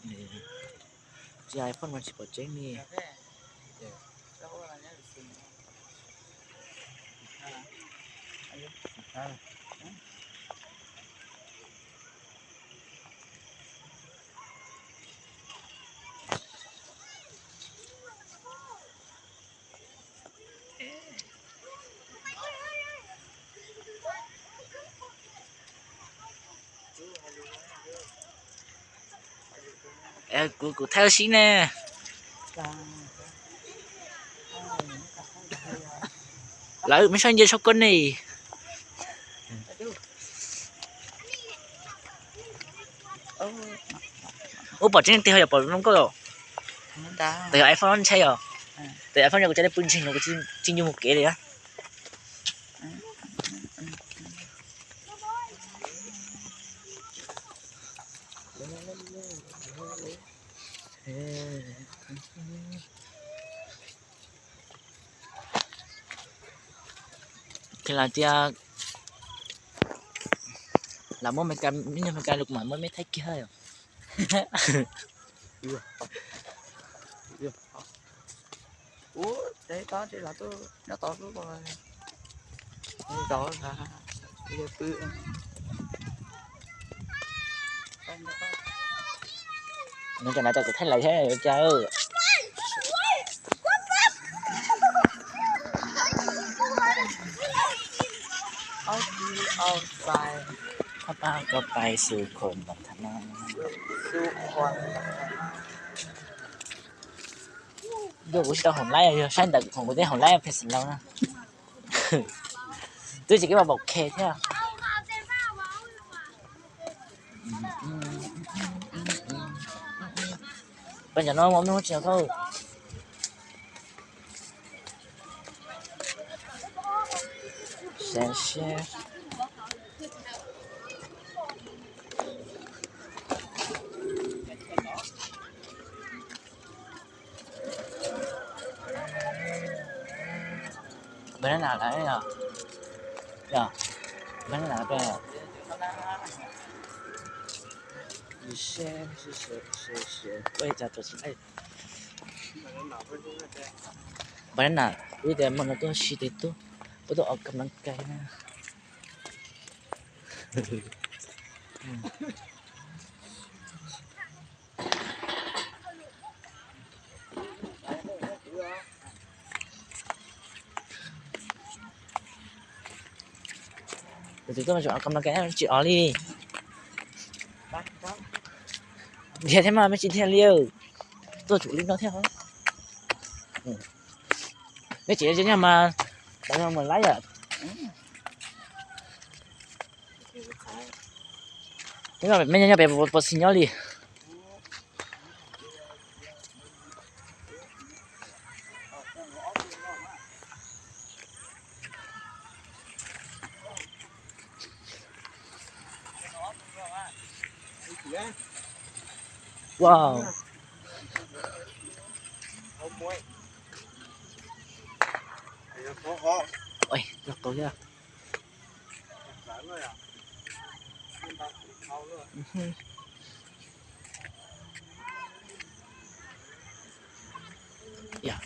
ເອີ ເຈໄອໂຟນມັນຊິບໍ່ເຈັງນີ້. ເອີ ກູ ກູແທວຊິແນ່ ລາວ ມັນຊ່າງເຢັນຊອກກົນນີ້. ໂອ້ ປອດຈິງ ເຕະເຮົາຢ່າປອດລົງກໍ ເຕະໄອໂຟນໃຊ່ເນາະ ເຕະໄອໂຟນ ຢາກຈະໄດ້ປືນຈິງ ກໍຈິງ ຈິງຢູ່ໝູ່ເກເລີຍ. ເອີ ເຄລາຕຽ ລາມົນເມກາ ມີເມກາລຸກມາ ມັນໄມ່ໄທເກີຍ. ໂອ້ ເຕະຕໍ່ ເຕະລະໂຕ ນະຕໍ່ ໂຕ ໂຕ ນະຕໍ່ ເລີຍປື ມັນຈະໜ້າຈະໄທຫຼາຍແທ້ເຈົ້າ. ເອົາດີເອົາໃສ່ ຂ້າພະເຈົ້າກໍໄປສູ່ຄົນບັນທະນາ ສູ່ຄົນບັນທະນາ. ໂດ ກູຊິຕ້ອງຫົນໄລ່ ໃຊ້ແຕ່ຂອງກູໄດ້ຫົນໄລ່ເພຈລາວນະ. ຕຸ້ຍຊິເກັບມາບອກເຄແທ້. ເປັນຫຍັງເນາະ ບໍ່ມີຄົນເຊື່ອເຂົາ. ບານານາໄດ້ເນາະ ເນາະ ບານານາເປັນ ເອີຍ ຈາໂຕຊິໄດ້ ບານານາ ອຸ້ຍ ແຕ່ມັນກໍຊິໄດ້ໂຕ ບໍ່ຕ້ອງອອກກຳລັງກາຍນະ. ເດີ ຕ້ອງມາອອກກຳລັງກາຍ ມັນຊິອອກລີ້. ເຮັດໃຫ້ມາ ມັນຊິເຮັດລຽວ ໂຕຖືລິບເນາະແທ້. ອືມ ແມ່ເຈຈະຍາມມາ ແຕ່ວ່າມັນຫຼາຍອະ. ແມ່ນຫຍັງໄປບໍ່ ບໍ່ຊິຍອດລີ. ວ້າວ ໂອ້ຍ ຢາກຕົກຢາກ ຢາກ.